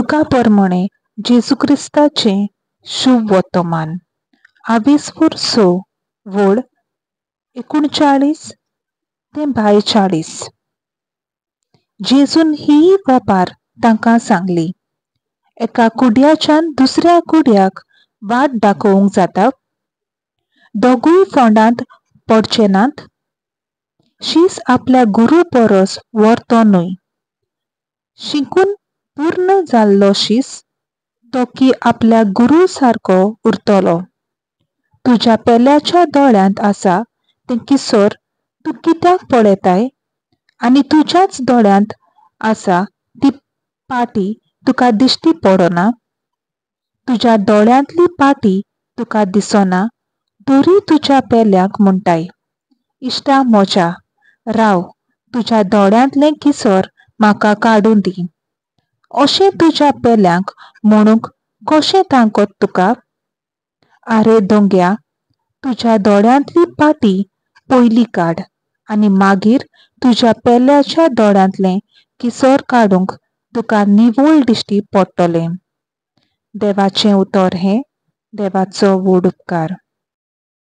लुका परमणें जेजू क्रिस्ताचें शुभ वर्तमान आवेसपूर स वळ 39 ते 42. जेजून ही ओपार तांकां सांगली, एका कुड्याच्यान दुसऱ्या कुड्याक वाट दाखोवंक जाता? दोगूय फोंडांत पडचे नात? शीस आपल्या गुरू परस व्हर तो न्हय. शिकून पूर्ण जाल्लो शीस तो की आपल्या गुरू सारको उरतलो. तुज्या पेल्याच्या दोळ्यांत आसा तें किसर तूं कित्याक पळयताय आनी तुज्याच दोळ्यांत आसा ती पाटी तुका दिश्टी पडना? तुज्या दोळ्यांतली पाटी तुका दिसना तरी तुज्या पेल्याक म्हणटाय, इश्टा म्हज्या, राव, तुज्या दोळ्यांतलें किसर म्हाका काडून दी. अशें तुज्या पेल्याक म्हणूंक कशें तांकत तुका? आरे दोंग्या, तुज्या दोळ्यांतली पाटी पयली काड आनी मागीर तुज्या पेल्याच्या दोळ्यांतलें किसर काडूंक तुका निवळ दिश्टी पडटलें. देवाचें उतर हें देवाचो व्हड उपकार.